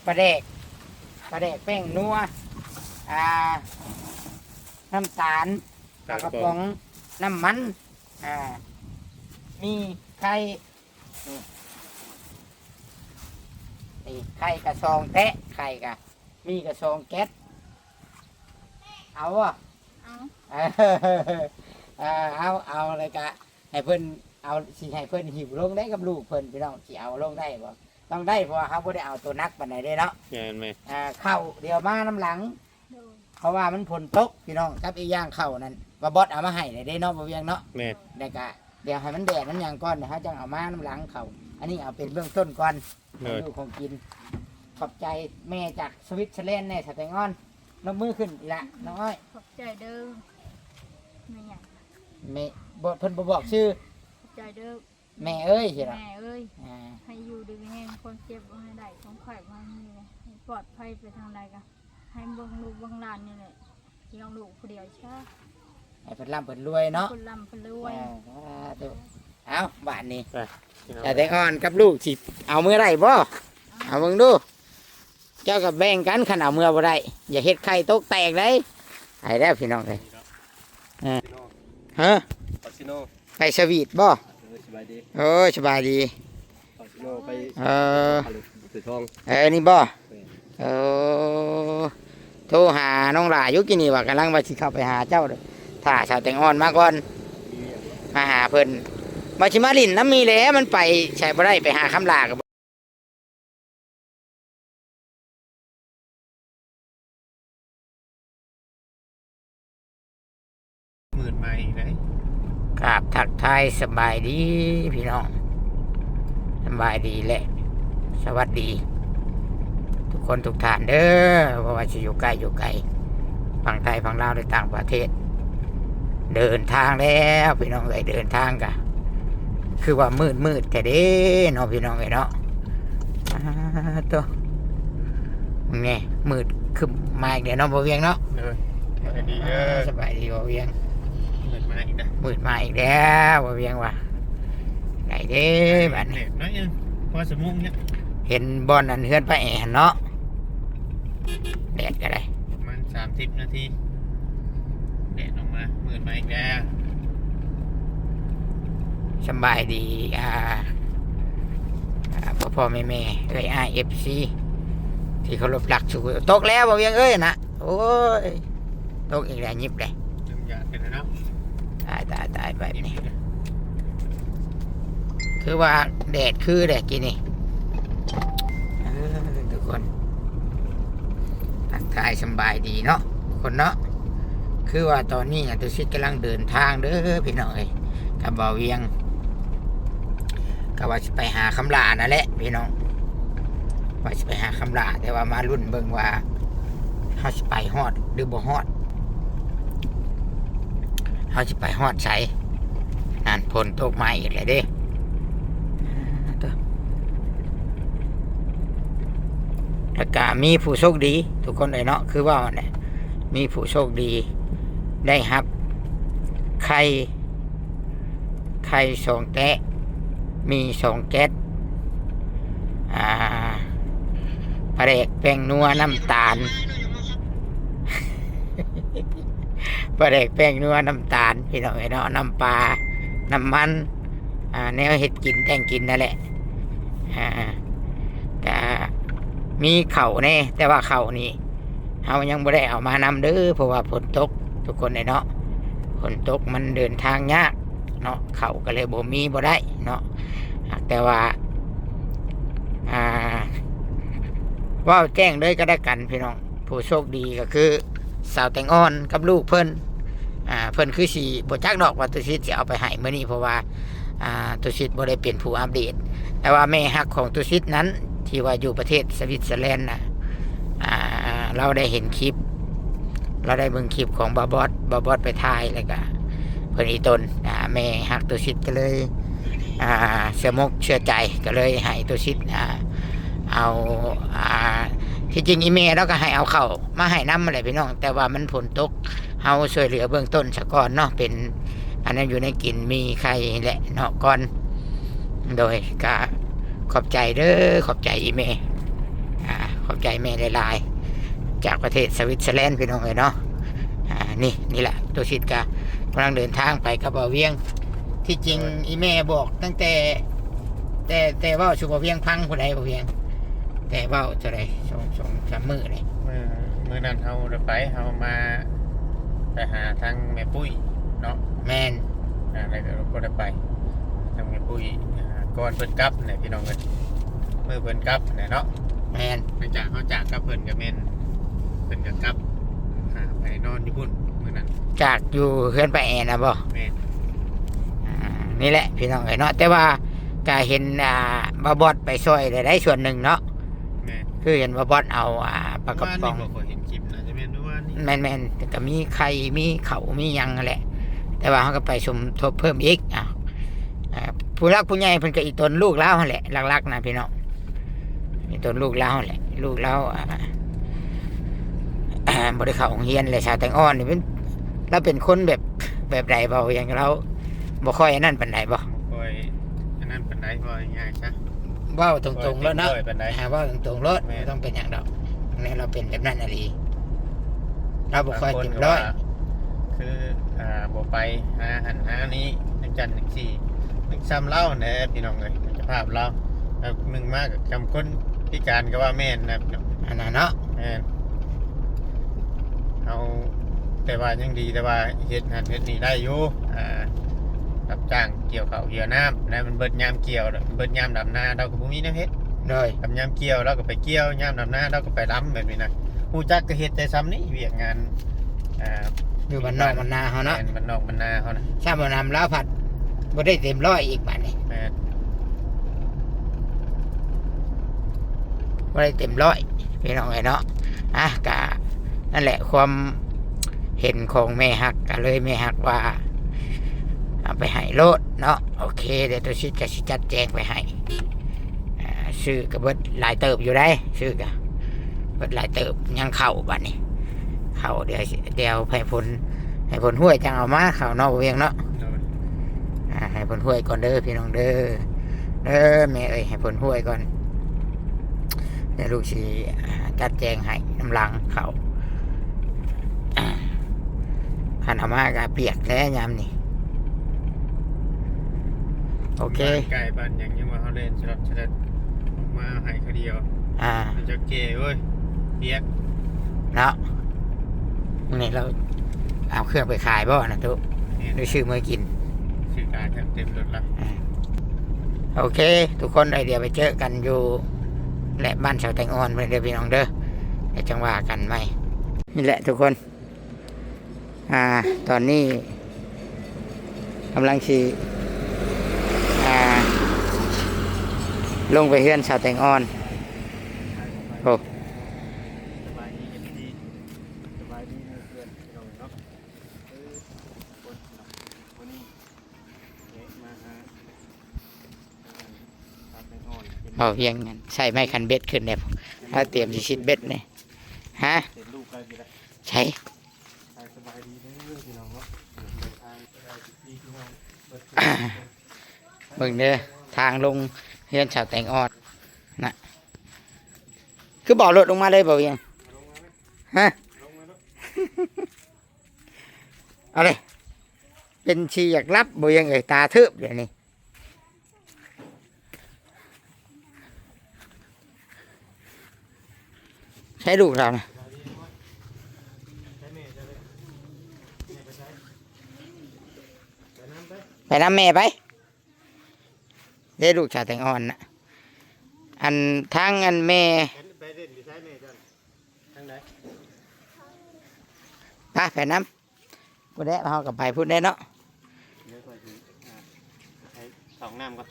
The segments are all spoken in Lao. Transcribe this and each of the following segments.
ປາແດກ ປາແດກ ແປ້ງນົວ ອ່າ ນ້ຳຕານ ປາກະປ໋ອງ ປາກະປ໋ອງ ນ້ຳມັນ ອ່າ ມີໄຂ່ ນີ້ ນີ້ ໄຂ່ກະສອງແຕະ ໄຂ່ກະ ມີກະສອງແກັດ ເອົາບໍ່? ເອົາ ເອີ ເອົາ ເອົາ ແລ້ວກະໃຫ້ເພິ່ນເອົາ ຊິໃຫ້ເພິ່ນຫິ້ວລົງໄດ້ກັບລູກເພິ່ນ ພີ່ນ້ອງ ຊິເອົາລົງໄດ້ບໍ່? ຕ້ອງໄດ້ ເພາະວ່າເຮົາບໍ່ໄດ້ເອົາໂຕໜັກປານໃດເດ້ເນາະ ແມ່ນ ແມ່ນ ອ່າ ເຂົ້າດຽວມານຳຫຼັງ ໂດຍ ເພາະວ່າມັນຝົນຕົກ ພີ່ນ້ອງ ກັບອີກຢ່າງເຂົ້ານັ້ນ ວ່າບອດເອົາມາໃຫ້ແລ້ວເດ້ເນາະ ບໍ່ວຽງເນາະ ແມ່ນ ແລ້ວກະ ດຽວໃຫ້ມັນແດດມັນຫຍັງກ່ອນ ດຽວເຮົາຈັ່ງເອົາມານຳຫຼັງເຂົ້າ ອັນນີ້ເອົາເປັນເບື້ອງຕົ້ນກ່ອນ ໂດຍ ຂອງຢູ່ຂອງກິນ ຂອບໃຈແມ່ຈາກສະວິດເຊີແລນແດ່ ສາວແຕງອ່ອນ ນົບມືຂຶ້ນອີກລະ ນ້ອງອ້ອຍ ຂອບໃຈເດີ ແມ່ຫຍັງ ແມ່ ບໍ່ ເພິ່ນບໍ່ບອກຊື່ ຂອບໃຈເດີ ແມ່ເອີຍ ຊິລະ ແມ່ເອີຍ ອ່າ ໃຫ້ຢູ່ດີມີແຮງ ຄວາມເຈັບບໍ່ໃຫ້ໄດ້ ຄວາມໄຂ້ບໍ່ໃຫ້ມີ ໃຫ້ປອດໄພໄປທາງໃດກະ ໃຫ້ເບິ່ງລູກເບິ່ງຫຼານນີ້ແຫຼະ ລ້ຽງລູກຜູ້ດຽວຊະ ໃຫ້ເພິ່ນລ່ຳເພິ່ນລວຍເນາະ ເພິ່ນລ່ຳເພິ່ນລວຍ ເອີ ສາທຸ ເອົ້າ ບາດນີ້ ໄປ ພີ່ນ້ອງ ສາວແຕງອ່ອນກັບລູກຊິເອົາເມືອໄດ້ບໍ່? ເອົາເບິ່ງດູ ເຈົ້າກໍແບ່ງກັນ ຄັນເອົາເມືອບໍ່ໄດ້ ຢ່າເຮັດໄຂ່ຕົກແຕກເດ້ ໄປແລ້ວພີ່ນ້ອງເອີຍ ເອີ ຮະ ປາຊິໂນ ໄປສະຫວີດບໍ່? ເອີ ສະບາຍດີ ໂອ້ຍ ສະບາຍດີ ປາຊິໂນໄປ ເອີ ໄປທອງ ເອີ ນີ້ບໍ່? ແມ່ນ ເອີ ໂທຫານ້ອງຫຼ້າຢູ່ກີ້ນີ້ວ່າ ກຳລັງວ່າຊິເຂົ້າໄປຫາເຈົ້າ ຖ້າສາວແຕງອ່ອນມາກ່ອນ ມາຫາເພິ່ນ ວ່າຊິມາຫຼິ້ນນຳ ມີແຫຼະ ມັນໄປໃສບໍ່ໄດ້ ໄປຫາຄຳຫຼ້າກໍ ມືດມາອີກເດ້ ກາບທັກທາຍສະບາຍດີພີ່ນ້ອງ ສະບາຍດີ ແລະ ສະຫວັດດີທຸກຄົນທຸກທ່ານເດີ ບໍ່ວ່າຊິຢູ່ໃກ້ຢູ່ໄກ ຝັ່ງໄທ ຝັ່ງລາວ ແລະ ຕ່າງປະເທດ ເດີນທາງແລ້ວພີ່ນ້ອງເອີຍ ເດີນທາງກະ ຄືວ່າມືດໆແທ້ເດ້ເນາະ ພີ່ນ້ອງເອີຍເນາະ ອາ ໂຕ ນີ້ມືດຄຶ້ມມາອີກແລ້ວເນາະ ບໍ່ວຽງເນາະ ເອີ ສະບາຍດີເດີ ສະບາຍດີບໍ່ວຽງ ມືດມາອີກແລ້ວ ມືດມາອີກແລ້ວ ບໍ່ວຽງວ່າ ໄດ້ເດ້ບາດນີ້ ແດດໜ້ອຍໜຶ່ງ ພໍຊົ່ວໂມງນີ້ ເຫັນບ່ອນອັນເຮືອນປ້າແອຫັ້ນເນາະ ແດດກໍໄດ້ ປະມານສາມສິບນາທີ ແດດອອກມາ ມືດມາອີກແລ້ວ ສະບາຍດີ ອ່າ ອ່າ ພໍ່ໆແມ່ໆ ເອື້ອຍອ້າຍ ເອັຟຊີ ທີ່ເຄົາລົບຮັກທຸກຄົນ ຕົກແລ້ວບໍ່ວຽງເອີຍນະ ໂອ້ຍ ຕົກອີກແລ້ວ ຫຍິບເລີຍ ຍາດກັນເນາະ ຕາຍ ຕາຍ ຕາຍ ແບບນີ້ ຄືວ່າແດດຄືແດດກີ້ນີ້ ເອີ ທຸກຄົນ ທັກທາຍສະບາຍດີເນາະ ທຸກຄົນເນາະ ຄືວ່າຕອນນີ້ຕຸສິດກຳລັງເດີນທາງເດີພີ່ນ້ອງເອີຍ ກັບບ່າວວຽງ ກໍວ່າຊິໄປຫາຄຳຫຼ້ານັ້ນແຫຼະພີ່ນ້ອງ ວ່າຊິໄປຫາຄຳຫຼ້າ ແຕ່ວ່າມາລຸ້ນເບິ່ງວ່າ ເຮົາຊິໄປຮອດຫຼືບໍ່ຮອດ ເຮົາຊິໄປຮອດໃສ ນັ້ນ ຝົນຕົກມາອີກແລ້ວເດ້ ແລ້ວກະມີຜູ້ໂຊກດີທຸກຄົນເອີຍເນາະ ຄືເວົ້າຫັ້ນແຫຼະ ມີຜູ້ໂຊກດີໄດ້ຮັບໄຂ່ ໄຂ່ສອງແຕະ ມີສອງແກັດ ອ່າ ປາແດກ ແປ້ງນົວ ນ້ຳຕານ ປາແດກ ແປ້ງນົວ ນ້ຳຕານ ພີ່ນ້ອງເອີຍເນາະ ນ້ຳປາ ນ້ຳມັນ ອ່າ ແນວເຮັດກິນແຕ່ງກິນນັ້ນແຫຼະ ອ່າ ກະມີເຂົ້າແດ່ ແຕ່ວ່າເຂົ້ານີ້ ເຮົາຍັງບໍ່ໄດ້ເອົາມານຳເດີ ເພາະວ່າຝົນຕົກ ທຸກຄົນເອີຍເນາະ ຝົນຕົກມັນເດີນທາງຍາກເນາະ ເຂົ້າກໍເລີຍບໍ່ມີ ບໍ່ໄດ້ເນາະ ຫາກແຕ່ວ່າ ອ່າ ເວົ້າແຈ້ງເລີຍກໍແລ້ວກັນພີ່ນ້ອງ ຜູ້ໂຊກດີກໍຄືສາວແຕງອ່ອນກັບລູກເພິ່ນ ອ່າ ເພິ່ນຄືຊິບໍ່ຈັກດອກວ່າຕຸສິດຊິເອົາໄປໃຫ້ມື້ນີ້ ເພາະວ່າ ອ່າ ຕຸສິດບໍ່ໄດ້ເປັນຜູ້ອັບເດດ ແຕ່ວ່າແມ່ຮັກຂອງຕຸສິດນັ້ນ ທີ່ວ່າຢູ່ປະເທດສະວິດເຊີແລນນະ ອ່າ ລາວໄດ້ເຫັນຄລິບ ລາວໄດ້ເບິ່ງຄລິບຂອງບ່າວບອດ ບ່າວບອດໄປຖ່າຍ ແລ້ວກະເພິ່ນອີ່ຕົນ ອ່າ ແມ່ຮັກຕຸສິດກໍເລີຍ ອ່າ ເຊື່ອມົກເຊື່ອໃຈ ກໍເລີຍໃຫ້ຕຸສິດ ອ່າ ເອົາ ອ່າ ທີ່ຈິງອີ່ແມ່ລາວກໍໃຫ້ເອົາເຂົ້າມາໃຫ້ນຳຫັ້ນແຫຼະພີ່ນ້ອງ ແຕ່ວ່າມັນຝົນຕົກ ເຮົາຊ່ວຍເຫຼືອເບື້ອງຕົ້ນສາກ່ອນເນາະ ເປັນອັນນັ້ນຢູ່ໃນກິນ ມີໄຂ່ແຫຼະເນາະກ່ອນ ໂດຍກະຂອບໃຈເດີ ຂອບໃຈອີ່ແມ່ ອ່າ ຂອບໃຈແມ່ຫຼາຍໆ ຈາກປະເທດສະວິດເຊີແລນ ພີ່ນ້ອງເອີຍເນາະ. ອ່າ ນີ້ ນີ້ແຫຼະ ຕຸສິດກະກຳລັງເດີນທາງໄປກັບບ່າວວຽງ. ທີ່ຈິງ ໂດຍ ອີ່ແມ່ບອກຕັ້ງແຕ່ ແຕ່ ແຕ່ເວົ້າສູ່ບ່າວວຽງຟັງພຸ້ນໃດ ບ່າວວຽງ ແຕ່ເວົ້າເທົ່າໃດ ສອງ ສອງສາມມື້ນີ້. ມື້ ມື້ນັ້ນເຮົາໄດ້ໄປ ເຮົາມາ ໄປຫາທາງແມ່ປຸ້ຍເນາະ. ແມ່ນ. ອ່າ ແລ້ວກໍໄດ້ໄປທາງແມ່ປຸ້ຍ ອ່າ ກ່ອນເພິ່ນກັບແຫຼະ ພີ່ນ້ອງເອີຍ ມື້ເພິ່ນກັບແຫຼະເນາະ. ແມ່ນ. ຫຼັງຈາກເຮົາຈາກກັບເພິ່ນກໍແມ່ນ ເພິ່ນກໍກັບ ອ່າ ໄປນອນຢູ່ພຸ້ນມື້ນັ້ນ ຈາກຢູ່ເຮືອນປ້າແອນນະບໍ່? ແມ່ນ. ອ່າ ນີ້ແຫຼະ ພີ່ນ້ອງເອີຍເນາະ ແຕ່ວ່າກໍເຫັນ ອ່າ ບ່າວບອດໄປຊ່ອຍໄດ້ ໄດ້ສ່ວນໜຶ່ງເນາະ. ແມ່ນ. ຄືເຫັນວ່າບອດເອົາ ອ່າ ປາກະປ໋ອງ ວານນີ້ບໍ່ຄ່ອຍເຫັນຄລິບ ໜ້າຈະແມ່ນມື້ວານນີ້. ແມ່ນໆ ແຕ່ກໍມີໄຂ່ ມີເຂົ້າ ມີຫຍັງຫັ້ນແຫຼະ ແຕ່ວ່າເຮົາກໍໄປສົມທົບເພີ່ມອີກ. ອ່າ ອ່າ ຜູ້ຫຼັກຜູ້ໃຫຍ່ເພິ່ນກໍອີ່ຕົນລູກລາວຫັ້ນແຫຼະ ຫຼັກໆນະພີ່ນ້ອງ ອີ່ຕົນລູກລາວຫັ້ນແຫຼະ ລູກລາວ ອ່າ ບໍ່ໄດ້ເຂົ້າໂຮງຮຽນແຫຼະ. ສາວແຕງອ່ອນນີ້ເປັນ ລາວເປັນຄົນແບບ ແບບໃດ ເວົ້າຫຍັງ ລາວບໍ່ຄ່ອຍອັນນັ້ນປານໃດບໍ່? ບໍ່ຄ່ອຍອັນນັ້ນປານໃດ ເວົ້າງ່າຍໆຊະ. ເວົ້າຕົງໆໂລດເນາະ. ບໍ່ຄ່ອຍເຕັມຮ້ອຍປານໃດ. ອ່າ ເວົ້າຕົງໆໂລດ. ແມ່ນ. ບໍ່ຕ້ອງເປັນຫຍັງດອກ ແນວລາວເປັນແບບນັ້ນອີ່ຫຼີ ລາວບໍ່ຄ່ອຍເຕັມຮ້ອຍ. ບາງຄົນກໍວ່າ ຄື ອ່າ ບໍ່ໄປຫາຫັ້ນຫານີ້ ຈັ່ງຊັ້ນຈັ່ງຊີ້ ນຶກຊ້ຳລາວຫັ້ນແຫຼະ ພີ່ນ້ອງເອີຍ ມິດຕະພາບລາວ. ແລ້ວໜຶ່ງມາກໍຈຳຄົນພິການກໍວ່າແມ່ນນະ ອັນນັ້ນເນາະ. ແມ່ນ. ເຮົາ ແຕ່ວ່າຍັງດີ ແຕ່ວ່າເຮັດຫັ້ນເຮັດນີ້ໄດ້ຢູ່ ອ່າ ຮັບຈ້າງກ່ຽວເຂົ້າກ່ຽວນ້ຳນະ ມັນເບິດຍາມກ່ຽວ ເບິດຍາມດຳນາ ລາວກໍບໍ່ມີແນວເຮັດ. ໂດຍ. ຍາມກ່ຽວລາວກໍໄປກ່ຽວ ຍາມດຳນາລາວກໍໄປດຳ ແບບນີ້ນະ. ຮູ້ຈັກກໍເຮັດແຕ່ຊ່ຳນີ້ ວຽກງານ ອ່າ ຢູ່ບ້ານນອກບ້ານນາເຮົາເນາະ. ແມ່ນ ບ້ານນອກບ້ານນາເຮົານະ. ຊ້ຳເອົານຳລາວພັດບໍ່ໄດ້ເຕັມຮ້ອຍອີກບາດນີ້. ແມ່ນ. ບໍ່ໄດ້ເຕັມຮ້ອຍ ພີ່ນ້ອງເອີຍເນາະ. ອ່ະ ກະນັ້ນແຫຼະ ຄວາມເຫັນຂອງແມ່ຮັກ ກະເລີຍແມ່ຮັກວ່າເອົາໄປໃຫ້ໂລດເນາະ. ໂອເຄ ດຽວຕຸສິດກະຊິຈັດແຈງໄປໃຫ້. ອ່າ ຊື້ກະເບິດຫຼາຍເຕີບຢູ່ໃດ໋ ຊື້ກະເບິດຫຼາຍເຕີບ. ຍັງເຂົ້າບາດນີ້ ເຂົ້າ ດຽວ ດຽວໃຫ້ຜົນ ໃຫ້ຜົນຫ້ວຍຈັ່ງເອົາມາ ເຂົ້າເນາະ ບໍ່ວຽງເນາະ. ໂດຍ. ອ່າ ໃຫ້ຜົນຫ້ວຍກ່ອນເດີ ພີ່ນ້ອງເດີ ເດີແມ່ເອີຍ ໃຫ້ຜົນຫ້ວຍກ່ອນ ດຽວລູກຊິ ອ່າ ຈັດແຈງໃຫ້ນຳຫຼັງເຂົ້າ. ຄັນເອົາມາກໍປຽກແຫຼະຍາມນີ້. ໂອເຄ ບ້ານໃກ້ບ້ານຫຍັງຍັງວ່າເຮົາແລ່ນສະລັດສະແລັດອອກມາໃຫ້ເຂົາດຽວ. ອ່າ ມັນຈະແກ່ເວີ້ຍ ປຽກເນາະ. ມື້ນີ້ລາວເອົາເຄື່ອງໄປຂາຍບໍ່ນະຕຸ? ແມ່ນ. ຫຼືຊື້ເມືອກິນ? ຊື້ຂາຍເຄື່ອງເຕັມລົດລະ. ອ່າ ໂອເຄ ທຸກຄົນ ດຽວໄປເຈີກັນຢູ່ແຫຼະ ບ້ານສາວແຕງອ່ອນເພິ່ນເດີ ພີ່ນ້ອງເດີ ດຽວຈັ່ງວ່າກັນໃໝ່. ນີ້ແຫຼະທຸກຄົນ ອ່າ ຕອນນີ້ກຳລັງຊິ ອ່າ ລົງໄປເຮືອນສາວແຕງອ່ອນ. ໂອ້ ສະບາຍດີ ເອັຟຊີ ສະບາຍດີໝູ່ເພື່ອນພີ່ນ້ອງເນາະ. ເອີ ທຸກຄົນເນາະ ມື້ນີ້ແວະມາຫາ ເວົ້າພຽງນັ້ນ ໃສ່ໄມ້ຄັນເບັດຂຶ້ນແດ່ ເຮົາຕຽມຊິຊິດເບັດນີ້. ຮະ? ເປັນລູກໄດ້ຢູ່ແລ້ວ. ໃສ່ ສະບາຍດີເດີພີ່ນ້ອງເນາະ. ເດີນທາງ ເບິ່ງເດີ ທາງລົງເຮືອນສາວແຕງອ່ອນນະ. ຄືບໍ່ເອົາລົດລົງມາເລີຍ ບໍ່ວຽງ? ຮະ? ເອົາເລີຍ ເປັນຊິຢາກຫຼັບບໍ່ວຽງເອີຍ ຕາເທີບດຽວນີ້. ໃສລູກລາວນະ? ໄປນຳແມ່ໄປ. ເດ້ລູກສາວແຕງອ່ອນນະ ອັນທາງອັນແມ່ ໄປຫຼິ້ນຢູ່ໃສແມ່ເຈົ້າ? ທາງໃດ? ໄປ ໄປນຳ. ພຸ້ນແຫຼະ ເຮົາກໍໄປພຸ້ນແຫຼະເນາະ. ດຽວຂ້ອຍຊິ ອ່າ ໄປເຂົ້າຫ້ອງນ້ຳກ່ອນ.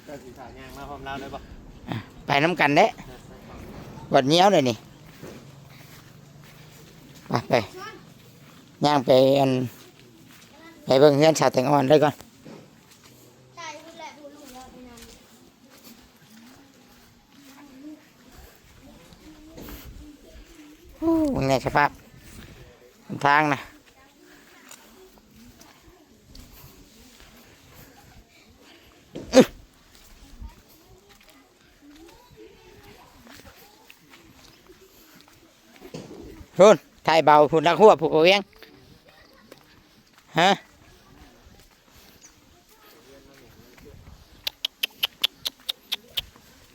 ເຈົ້າຊິພາຍ່າງມາພ້ອມລາວໄດ້ບໍ່? ອ່ະ ໄປນຳກັນແຫຼະ. ເອີ ໄປເຂົ້າ ບາດຍ່ຽວເດ້ນີ້. ໄປ ໄປ ຍ່າງໄປ ອັນ ໄປເບິ່ງເຮືອນສາວແຕງອ່ອນເລີຍກ່ອນ. ໂອ້ ເບິ່ງແດ່ສະພາບທາງນະ. ພຸ້ນ ໄຖເບົາພຸ້ນ ລັກຮວບຜູ້ບໍ່ວຽງ ຮະ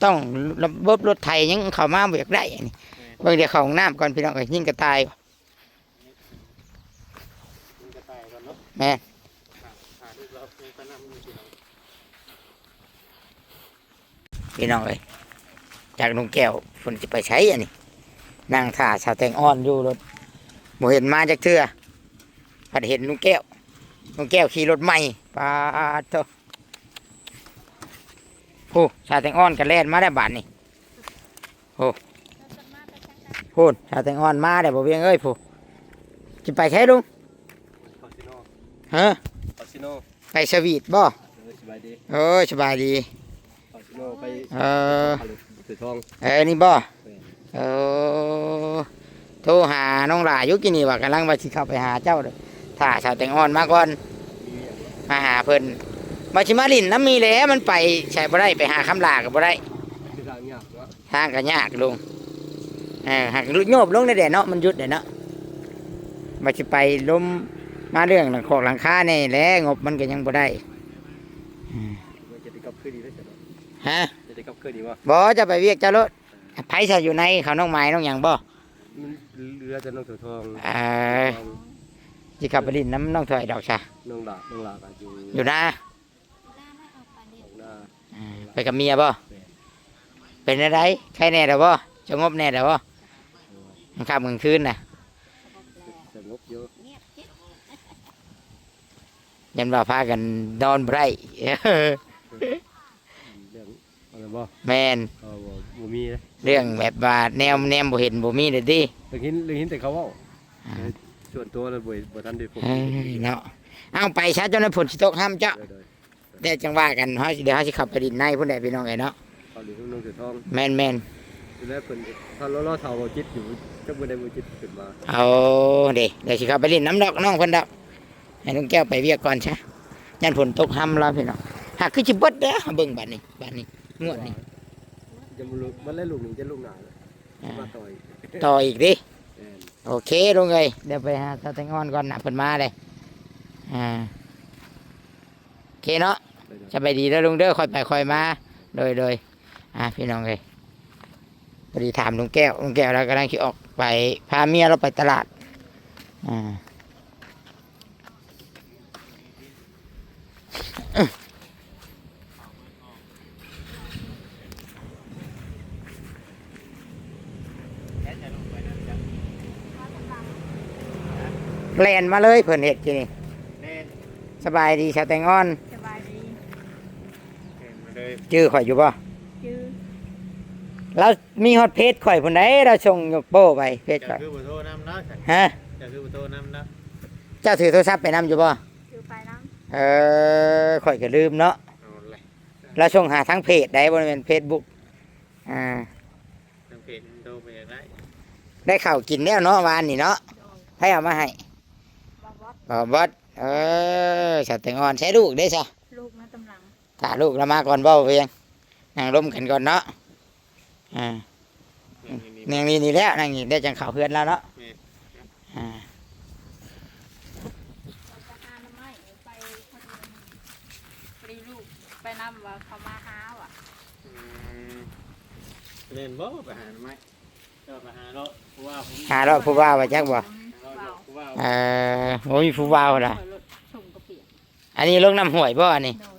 ຕ້ອງລະບົບລົດໄຖຍັງເຂົ້າມາບໍ່ຢາກໄດ້ນີ້. ເບິ່ງ ດຽວເຂົ້າຫ້ອງນ້ຳກ່ອນພີ່ນ້ອງເອີຍ ຍິງກະຕ່າຍ ແມ່ນ ພີ່ນ້ອງເອີຍ ຈັກລຸງແກ້ວເພິ່ນຊິໄປໃສອັນນີ້ ນັ່ງຖ້າສາວແຕງອ່ອນຢູ່ໂລດ ບໍ່ເຫັນມາຈັກເທື່ອ ພັດເຫັນລຸງແກ້ວ ລຸງແກ້ວຂີ່ລົດໃໝ່ ປາດໂທ້ ຜູ້ສາວແຕງອ່ອນກໍແລ່ນມາແລ້ວບາດນີ້ ໂອ້ ພຸ້ນ ສາວແຕງອ່ອນມາແລ້ວ ບໍ່ວຽງເອີຍ ຜູ້ ຊິໄປໃສລຸງ? ຄາສິໂນ ຮະ? ຄາສິໂນ ໄປສະຫວີດບໍ່? ເອີ ສະບາຍດີ ໂອ້ຍ ສະບາຍດີ ຄາສິໂນໄປ ເອີ ເສືອທອງ ເອີ ນີ້ບໍ່? ແມ່ນ ເອີ ໂທຫານ້ອງຫຼ້າຢູ່ກີ້ນີ້ວ່າ ກຳລັງວ່າຊິເຂົ້າໄປຫາເຈົ້າ ຖ້າສາວແຕງອ່ອນມາກ່ອນ ມາຫາເພິ່ນ ວ່າຊິມາຫຼິ້ນນຳມີແຫຼະ ມັນໄປໃສບໍ່ໄດ້ ໄປຫາຄຳຫຼ້າກໍບໍ່ໄດ້ ທາງຍາກເນາະ ທາງກໍຍາກລຸງ ເອີ ຫາກໂຍບລົງໄດ້ແດ່ເນາະ ມັນຢຸດໄດ້ເນາະ ວ່າຊິໄປລົມມາເລື່ອງຫຼັງຄອກຫຼັງຄາແດ່ແຫຼະ ງົບມັນກໍຍັງບໍ່ໄດ້ ອືມ ວ່າຈະໄດ້ກັບຄືນອີກແລ້ວຊັ້ນເນາະ ຮະ? ຈະໄດ້ກັບຄືນອີກບໍ່? ບໍ່ ເຈົ້າໄປວຽກເຈົ້າໂລດ ໃຜຊະຢູ່ໃນເຂົາ ນ້ອງໝາຍນ້ອງຫຍັງບໍ່? ມັນເຫຼືອແຕ່ນ້ອງເສືອທອງ ເອີ ຊິເຂົ້າໄປຫຼິ້ນນຳນ້ອງຖ້ອຍດອກຊະ ນ້ອງຫຼ້າ ນ້ອງຫຼ້າກໍຢູ່ ຢູ່ນາ ອອກນາ ອືມ ໄປກັບເມຍບໍ່? ແມ່ນ ເປັນແນວໃດ? ໄຄແດ່ແລ້ວບໍ່? ສະຫງົບແດ່ແລ້ວບໍ່? ໂອ້ຍ ກາງຄ່ຳກາງຄືນນະ ສະຫງົບຢູ່ ຢ້ານວ່າພາກັນນອນບໍ່ໄດ້ ເລື່ອງ ອັນນັ້ນບໍ່? ແມ່ນ ເອີ ບໍ່ ບໍ່ມີເດ້ ເລື່ອງແບບວ່າແນມ ແນມບໍ່ເຫັນບໍ່ມີເດ້ຕິ ໄດ້ຍິນ ໄດ້ຍິນແຕ່ເຂົາເວົ້າ ອ່າ ສ່ວນຕົວແລ້ວບໍ່ ບໍ່ທັນໄດ້ພົບ ເອີ ເນາະ ເອົາໄປຊະ ເຈົ້ານາຍຝົນຊິຕົກຫ້ຳເຈົ້າ ໂດຍ ໂດຍ ແລ້ວຈັ່ງວ່າກັນ ເຮົາ ດຽວເຮົາຊິເຂົ້າໄປຫຼິ້ນໃນພຸ້ນແຫຼະພີ່ນ້ອງເອີຍເນາະ ເຂົ້າຫຼິ້ນນຳນ້ອງເສືອທອງ ແມ່ນໆ ແລ້ວເພິ່ນ ຖ້າລໍ ລໍຖ້າເວົ້າຈິດຢູ່ ຈັກມື້ໃດເວົ້າຈິດຂຶ້ນມາ ເອົາເດ້ ດຽວຊິເຂົ້າໄປຫຼິ້ນນຳດອກ ນ້ອງເພິ່ນດອກ ໃຫ້ລຸງແກ້ວໄປວຽກກ່ອນຊະ ຢ້ານຝົນຕົກຫ້ຳລາວພີ່ນ້ອງ ຫາກຄືຊິເບິດເດ້ ເບິ່ງບາດນີ້ ບາດນີ້ ງວດນີ້ ຈະບໍ່ລຸກ ມັນແລະລູກນີ້ຈະລຸກໜ້າ ອ່າ ມາຕໍ່ອີກ ຕໍ່ອີກຕິ ແມ່ນ ໂອເຄລຸງເອີຍ ດຽວໄປຫາສາວແຕງອ່ອນກ່ອນນະ ເພິ່ນມາເດ້ ອ່າ ໂອເຄເນາະ ໂດຍ ໂດຍ ສະບາຍດີເດີລຸງເດີ ຄ່ອຍໄປຄ່ອຍມາ ໂດຍ ໂດຍ ອ່າ ພີ່ນ້ອງເອີຍ ພໍດີຖາມລຸງແກ້ວ ລຸງແກ້ວລາວກຳລັງຊິອອກໄປ ພາເມຍລາວໄປຕະຫຼາດ ອ່າ ແລ່ນມາເລີຍ ເພິ່ນເຮັດຢູ່ນີ້ ແມ່ນ ສະບາຍດີ ສາວແຕງອ່ອນ ສະບາຍດີ ແລ່ນມາເລີຍ ຈື່ຂ້ອຍຢູ່ບໍ່? ຈື່ ລາວມີຮອດເພຈຂ້ອຍພຸ້ນໃດ໋ ລາວສົ່ງຍົກໂປ້ໄປເພຈຂ້ອຍ ເຈົ້າຄືບໍ່ໂທນຳລາວຊັ້ນ ຮະ? ເຈົ້າຄືບໍ່ໂທນຳລາວ? ເຈົ້າຖືໂທລະສັບໄປນຳຢູ່ບໍ່? ຖືໄປນຳ ເອີ ຂ້ອຍກໍລືມເນາະ ເອົາແຫຼະ ລາວສົ່ງຫາທາງເພຈໃດ໋ ບໍ່ແມ່ນເຟສບຸກ ອ່າ ທາງເພຈໂທໄປຢາກໄດ້ ໄດ້ເຂົ້າກິນແລ້ວເນາະ ວານນີ້ເນາະ ໂດຍ ໃຜເອົາມາໃຫ້? ບ່າວບອດ ບ່າວບອດ ເອີ ສາວແຕງອ່ອນ ໃສລູກເດ້ຊະ? ລູກມາຕາມຫຼັງ ຖ້າລູກລາວມາກ່ອນເວົ້າພຽງ ນັ່ງລົມກັນກ່ອນເນາະ ອ່າ ນັ່ງຢູ່ນີ້ ນັ່ງຢູ່ນີ້ແລ້ວ ນັ່ງຢູ່ນີ້ແລ້ວ ຈັ່ງເຂົ້າເຮືອນລາວເນາະ ແມ່ນ ອ່າ ໄປຫາໜໍ່ໄມ້ ໄປພໍດີ ພໍດີລູກໄປນຳວ່າເຂົາມາຫາວ່າ ອືມ ແມ່ນບໍ່ ໄປຫາໜໍ່ໄມ້? ເຈົ້າໄປຫາເລາະຜູ້ວ່າ ຫາເລາະຜູ້ວ່າວ່າຈັກບໍ່? ຫາເລາະຜູ້ວ່າ ເອີ ບໍ່ມີຜູ້ວ່ານະ ລົດສົ່ງກະປຽກ ອັນນີ້ລົງນ້ຳຫ້ວຍບໍ່ອັນນີ້? ໂດຍ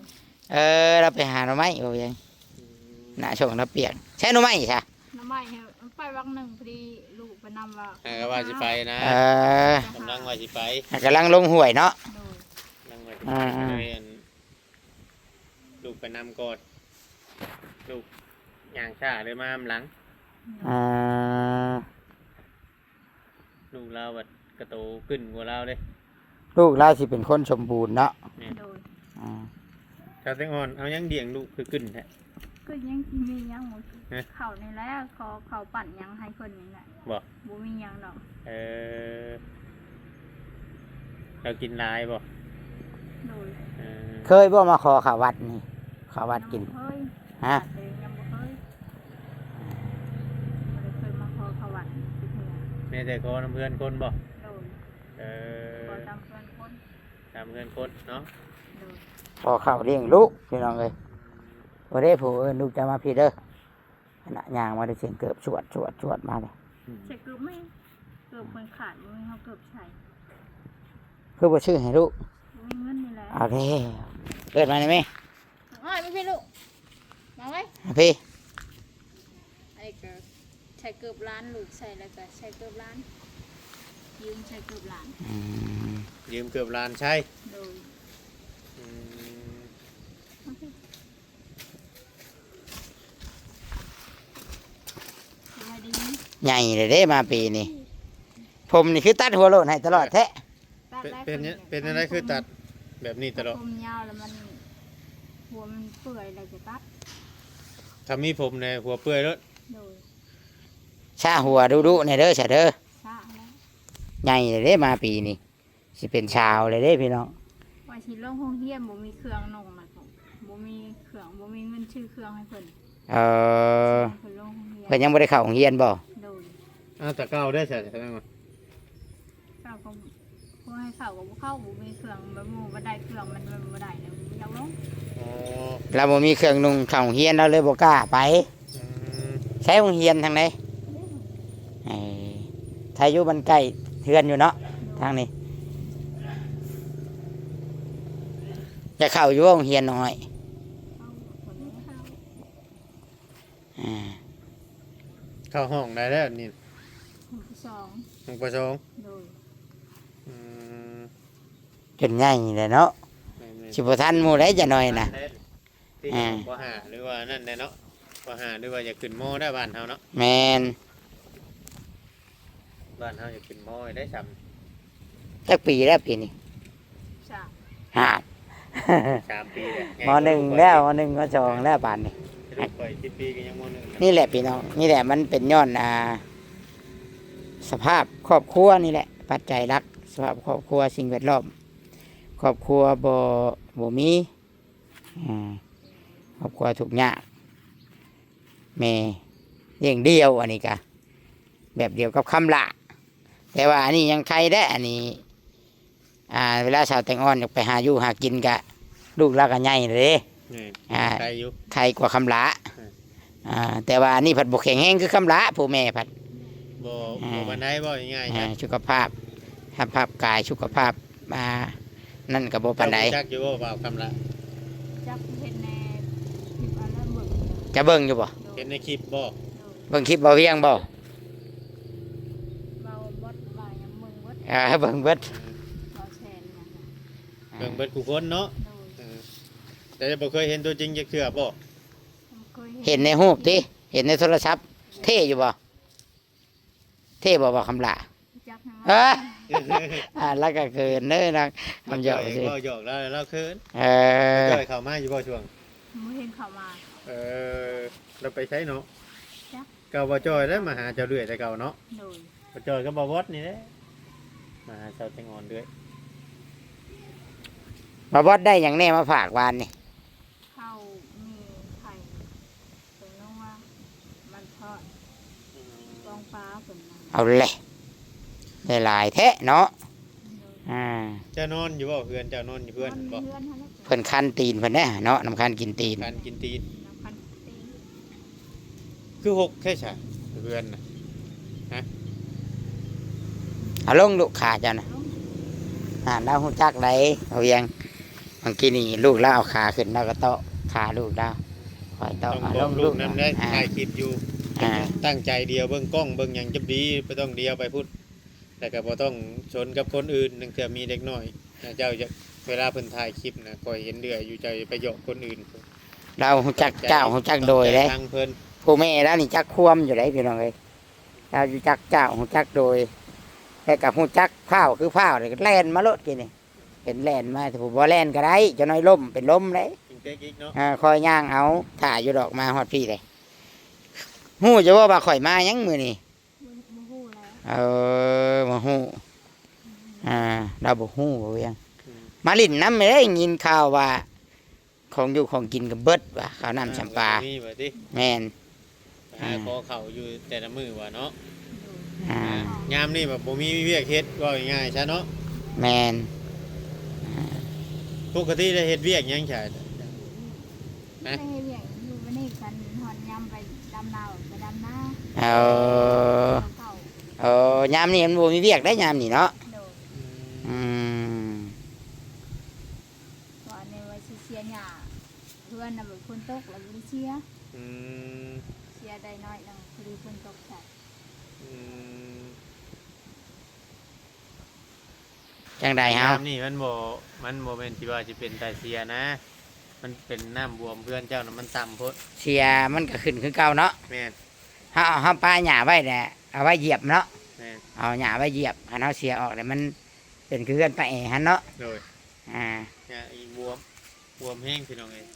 ເອີ ລາວໄປຫາໜໍ່ໄມ້ບໍ່ຫຍັງ ອືມ ໜ້າສົ່ງລາວປຽກ ໃຊ້ໜໍ່ໄມ້ຊະ? ໜໍ່ໄມ້ ໄປວັກໜຶ່ງ ພໍດີລູກໄປນຳວ່າ ເອີ ວ່າຊິໄປນະ ເອີ ກຳລັງວ່າຊິໄປ ກຳລັງລົງຫ້ວຍເນາະ ໂດຍ ກຳລັງວ່າຊິໄປ ອ່າ ແມ່ນ ລູກໄປນຳກ່ອນ ລູກຍ່າງຊ້າເລີຍມານຳຫຼັງ ອ່າ ລູກລາວບັດກະໂຕກຶ້ນກວ່າລາວເດ້ ລູກລາວຊິເປັນຄົນສົມບູນເນາະ ແມ່ນ ໂດຍ ອ່າ ສາວແຕງອ່ອນ ເອົາຫຍັງລ້ຽງລູກຄືກຶ້ນແທ້? ຄືຍັງຊິມີຫຍັງບໍ່? ຮະ? ເຂົ້ານີ້ແຫຼະ ຂໍເຂົ້າປັ້ນຫຍັງໃຫ້ເພິ່ນນີ້ແຫຼະ ບໍ່? ບໍ່ມີຫຍັງດອກ ເອີ ເຈົ້າກິນຫຼາຍບໍ່? ໂດຍ ເອີ ເຄີຍບໍ່ມາຂໍເຂົ້າວັດນີ້? ເຂົ້າວັດກິນ ຍັງບໍ່ເຄີຍ ຮະ? ວັດເອງຍັງບໍ່ເຄີຍ ບໍ່ໄດ້ເຄີຍມາຂໍເຂົ້າວັດຈັກເທື່ອ ມີແຕ່ຂໍນຳເພື່ອນຄົນບໍ່? ໂດຍ ເອີ ຂໍຕາມເພື່ອນຄົນ ຕາມເພື່ອນຄົນເນາະ. ໂດຍ ຂໍເຂົ້າລ້ຽງລູກພີ່ນ້ອງເອີຍ. ບໍ່ໄດ້ຜູ້ເອີ້ນລູກຈະມາພີ້ເດີ. ອັນນະ ຍ່າງມາໄດ້ສຽງເກີບຊວດໆໆມາເລີຍ. ໃສ່ເກີບໃໝ່ ເກີບມັນຂາດ ບໍ່ມີເຮົາເກີບໃສ່. ຄືບໍ່ຊື້ໃຫ້ລູກ? ບໍ່ມີເງິນນີ້ແຫຼະ. ເອົາແລ້ວ ເອີ້ນມາໄດ້ແມ່. ອ້າຍ ມາພີ້ລູກ ມາໄວ້ ມາພີ້. ອັນນີ້ກໍໃສ່ເກີບຫຼານ ລູກໃສ່ແລ້ວກໍໃສ່ເກີບຫຼານ ຢືມໃສ່ເກີບຫຼານ. ອືມ ຢືມເກີບຫຼານໃຊ້. ໂດຍ ອືມ ມາພີ້. ສະບາຍດີ. ໃຫຍ່ເລີຍເດ້ມາປີນີ້. ຜົມນີ້ຄືຕັດຫົວໂລ້ນໃຫ້ຕະຫຼອດແທ້. ຕັດໄດ້ ເປັນ ເປັນ ເປັນແນວໃດຄືຕັດແບບນີ້ຕະຫຼອດ? ຜົມຍາວແລ້ວມັນ ຫົວມັນເປື່ອຍແລ້ວຈະຕັດ. ຖ້າມີຜົມແດ່ຫົວເປື່ອຍໂລດ. ໂດຍ ຊາຫົວດຸໆແດ່ເດີ ຊະເດີ. ຊາແລ້ວ ໃຫຍ່ເລີຍເດ້ມາປີນີ້. ຊິເປັນສາວແລ້ວເດ້ພີ່ນ້ອງ. ວ່າຊິລົງໂຮງຮຽນ ບໍ່ມີເຄື່ອງນຸ່ງນະ ບໍ່ມີເຄື່ອງ ບໍ່ມີເງິນຊື້ເຄື່ອງໃຫ້ເພິ່ນ. ເອີ ຊິໃຫ້ເພິ່ນລົງໂຮງຮຽນ. ເພິ່ນຍັງບໍ່ໄດ້ເຂົ້າໂຮງຮຽນບໍ່? ໂດຍ. ອ້າວ ແຕ່ເກົ່າໄດ້ໃສ? ເຈົ້າກໍບໍ່ໃຫ້ເຂົ້າກໍບໍ່ເຂົ້າ ບໍ່ມີເຄື່ອງ ບໍ່ມີ ບໍ່ໄດ້ເຄື່ອງ ມັນບໍ່ໄດ້ແລ້ວ ບໍ່ຢາກລົງ. ອໍ ລາວບໍ່ມີເຄື່ອງນຸ່ງເຂົ້າໂຮງຮຽນ ລາວເລີຍບໍ່ກ້າໄປ. ອືມ ໃຊ້ໂຮງຮຽນທາງໃດ? ເອີ ຖ້າຢູ່ບ້ານໃກ້ເຮືອນຢູ່ເນາະ. ໂດຍ ທາງນີ້ ຈະເຂົ້າຢູ່ໂຮງຮຽນນ້ອຍ? ເຂົ້າ ອ່າ ເຂົ້າຫ້ອງໃດແລ້ວນີ້? ຫ້ອງ ຫ້ອງ ປ.ສອງ. ໂດຍ. ອືມ ຈົນໃຫຍ່ແລ້ວເນາະ. ແມ່ນໆ ຊິບໍ່ທັນໝູ່ໃດຈະໜ້ອຍນະ. ທີ່ ອ່າ ປ.ຫ້າ ຫຼືວ່ານັ້ນແຫຼະເນາະ ປ.ຫ້າ ຫຼືວ່າຢາກຂຶ້ນ ມ.ໄດ້ ບ້ານເຮົາເນາະ. ແມ່ນ ບ້ານເຮົາຢາກຂຶ້ນ ມ.ໄດ້ຊ້ຳ. ຈັກປີແລ້ວປີນີ້? ສາມ. ຫ້າ ສາມປີແລ້ວ. ມ.ໜຶ່ງແລ້ວ ມ.ໜຶ່ງ ມ.ສອງ ແລ້ວປານນີ້. ລູກຂ້ອຍສິບປີກໍຍັງ ມ.ໜຶ່ງ. ນີ້ແຫຼະພີ່ນ້ອງ ນີ້ແຫຼະ ມັນເປັນຍ້ອນ ອ່າ ສະພາບຄອບຄົວນີ້ແຫຼະ ປັດໄຈຫຼັກ ສະພາບຄອບຄົວ ສິ່ງແວດລ້ອມ ຄອບຄົວບໍ່ ບໍ່ມີ ອ່າ ຄອບຄົວທຸກຍາກ ແມ່ລ້ຽງດ່ຽວ ອັນນີ້ກະແບບດຽວກັບຄຳຫຼ້າ ແຕ່ວ່າອັນນີ້ຍັງໄຄແດ່ ອັນນີ້ ອ່າ ເວລາສາວແຕງອ່ອນຢາກໄປຫາຢູ່ຫາກິນກະ ລູກລາວກະໃຫຍ່ແລ້ວເດ້. ແມ່ນ ອ່າ ໄຄຢູ່ ໄຄກວ່າຄຳຫຼ້າ. ແມ່ນ ອ່າ ແຕ່ວ່າອັນນີ້ພັດບໍ່ແຂງແຮງຄືຄຳຫຼ້າ ຜູ້ແມ່ພັດ ບໍ່ ອ່າ ບໍ່ປານໃດ ເວົ້າງ່າຍໆ ອ່າ ກັນ ສຸຂະພາບ ສະພາບກາຍ ສຸຂະພາບ ອ່າ ນັ້ນກໍບໍ່ປານໃດ. ເຈົ້າຮູ້ຈັກຢູ່ບໍ່ ບ່າວຄຳຫຼ້າ? ຈັກ ເຫັນໃນຄລິບອັນນັ້ນເບິ່ງ. ຈະເບິ່ງຢູ່ບໍ່? ໂດຍ. ເຫັນໃນຄລິບບໍ່? ໂດຍ. ເບິ່ງຄລິບບ່າວວຽງບໍ່? ບ່າວບອດ ບ່າວຫຍັງ ເບິ່ງເບິດ. ເອີ ເບິ່ງເບິດ. ອືມ ບ່າວແຊນຫຍັງ ອ່າ ເບິ່ງເບິດຄູ່ຄົນເນາະ. ໂດຍ. ເອີ ແຕ່ບໍ່ເຄີຍເຫັນຕົວຈິງຈັກເທື່ອບໍ່? ບໍ່ເຄີຍເຫັນ. ເຫັນໃນຮູບຕິ ເຫັນໃນໂທລະສັບ. ເທ່ຢູ່ບໍ່? ເທ່ບໍ່ ບ່າວຄຳຫຼ້າ? ຈັກນະ ເອີ ອ່າ ລາວກໍເຂີນເດີນາງ ຄຳຫຍອກຊື່ ເວົ້າຫຍອກລາວ ລາວເຂີນ. ເອີ ບ່າວຈ້ອຍເຂົ້າມາຢູ່ບໍ່ຊ່ວງ? ບໍ່ເຫັນເຂົ້າມາ. ເອີ ລາວໄປໃສເນາະ? ຈັກ. ກໍບ່າວຈ້ອຍໄດ້ມາຫາເຈົ້າເລື້ອຍແຕ່ເກົ່າເນາະ. ໂດຍ. ບ່າວຈ້ອຍກັບບ່າວບອດນີ້ແຫຼະ ມາຫາສາວແຕງອ່ອນເລື້ອຍ. ບ່າວບອດໄດ້ຫຍັງແດ່ມາຝາກວານນີ້? ເຂົ້າ ມີໄຂ່ ຕົວນົວ ມັນທອດ ອືມ ກອງປາເພິ່ນນະ. ເອົາແຫຼະ ໄດ້ຫຼາຍແທ້ເນາະ. ໂດຍ. ອ່າ ເຈົ້ານອນຢູ່ບໍ່ເຮືອນ? ເຈົ້ານອນຢູ່ເຮືອນບໍ່? ນອນຢູ່ເຮືອນຫັ້ນແຫຼະ. ເພິ່ນຄັນຕີນເພິ່ນເດ້ເນາະ ນຳຄັນກິນຕີນ. ຄັນກິນຕີນ. ນຳຄັນ ຄືຮົກແທ້ຊະເຮືອນນະ ຮະ? ເອົາລົງລູກຂາເຈົ້ານະ. ອ່າ ລາວຮູ້ຈັກໄດ໋ ບ່າວວຽງ. ບາງທີນີ້ລູກລາວເອົາຂາຂຶ້ນ ລາວກໍເຕາະຂາລູກລາວ. ຂ້ອຍເຕາະ ເອົາລົງລູກນຳໄດ້. ອ່າ ຖ່າຍຄລິບຢູ່. ອ່າ ຕັ້ງໃຈດຽວເບິ່ງກ້ອງເບິ່ງຫຍັງຈະດີ ບໍ່ຕ້ອງດຽວໄປພຸ້ນ. ແລ້ວກໍບໍ່ຕ້ອງສົນກັບຄົນອື່ນ ລາງເທື່ອມີເດັກນ້ອຍ ເຈົ້າຢາກ ເວລາເພິ່ນຖ່າຍຄລິບນະ ຂ້ອຍເຫັນເລື່ອຍຢູ່ ເຈົ້າຢ່າໄປຫຍອກຄົນອື່ນ. ລາວຮູ້ຈັກເຈົ້າ ຮູ້ຈັກໂດຍເດ້. ຟັງເພິ່ນ. ຜູ້ແມ່ລາວນີ້ຈັກຄວາມຢູ່ເດ້ພີ່ນ້ອງເອີຍ. ລາວຮູ້ຈັກເຈົ້າ ຮູ້ຈັກໂດຍ ແລ້ວກໍຮູ້ຈັກພ້າວຄືພ້າວ ແລ່ນມາໂລດກີ້ນີ້. ເຫັນແລ່ນມາ ຜູ້ບໍ່ແລ່ນກໍໄດ້ ຈັກໜ້ອຍລົ້ມເປັນລົມເດ້. ເອີ ຄອຍຍ່າງເອົາ ຖ້າຢູ່ດອກ ມາຮອດພີ້ເດ້. ຮູ້ຢູ່ບໍ່ວ່າຂ້ອຍມາຫຍັງມື້ນີ້? ບໍ່ ບໍ່ຮູ້ແລ້ວ. ເອີ ບໍ່ຮູ້. ອ່າ ລາວບໍ່ຮູ້ ບ່າວວຽງ. ອືມ ມາຫຼິ້ນນຳເດ້ ໄດ້ຍິນຂ່າວວ່າຂອງຢູ່ຂອງກິນກໍເບິດວ່າ ເຂົ້ານ້ຳຊຳປາ. ບໍ່ມີວ່າຕິ? ແມ່ນ. ໄປຫາ ອ່າ ຂໍເຂົ້າຢູ່ແຕ່ລະມື້ວ່າເນາະ. ໂດຍ. ອ່າ ຍາມນີ້ແບບບໍ່ມີວຽກເຮັດ ເວົ້າງ່າຍໆຊະເນາະ. ແມ່ນ. ອ່າ ປົກກະຕິໄດ້ເຮັດວຽກຫຍັງຊະ? ໄດ້ເຮັດວຽກຢູ່ ບັດນີ້ຄັນຮອດຍາມໄປດຳນາ ໄປດຳນາ. ເອີ ເອົາເຂົ້າ. ເອີ ຍາມນີ້ມັນບໍ່ມີວຽກໄດ໋ ຍາມນີ້ເນາະ. ໂດຍ. ອືມ ວ່າແນວວ່າຊິເສຍຫຍ້າເຮືອນນະ ແບບຝົນຕົກແລ້ວບໍ່ໄດ້ເສຍ. ອືມ ເສຍໄດ້ໜ້ອຍໜຶ່ງ ພໍດີຝົນຕົກໃສ່. ອືມ ຈັ່ງໃດເຮົາ? ຍາມນີ້ມັນບໍ່ ມັນບໍ່ແມ່ນທີ່ວ່າຊິເປັນຕາເສຍນະ ມັນເປັນນ້ຳບວມ ເຮືອນເຈົ້ານະມັນຕ່ຳໂພດ. ເສຍມັນກໍຂຶ້ນຄືເກົ່າເນາະ. ແມ່ນ. ເຮົາ ເຮົາປະຫຍ້າໄວ້ແຫຼະ ເອົາໄວ້ຢຽບເນາະ. ແມ່ນ. ເອົາຫຍ້າໄວ້ຢຽບ ຄັນເຮົາເສຍອອກແລ້ວມັນເປັນຄືເຮືອນປາແອຫັ້ນເນາະ. ໂດຍ. ອ່າ ຫຍ້າອີກບວມ ບວມແຮງພີ່ນ້ອງເອີຍ.